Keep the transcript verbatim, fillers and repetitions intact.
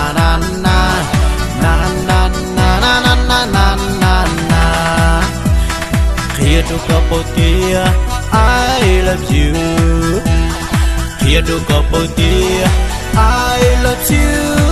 နနန နနန နနန နနန နနန နနန နနန နနန နနန နနန နနန နနန နနန နနန နနန I love you. ခရစ်ယာန်တို့ကပုတ်တီး I love you.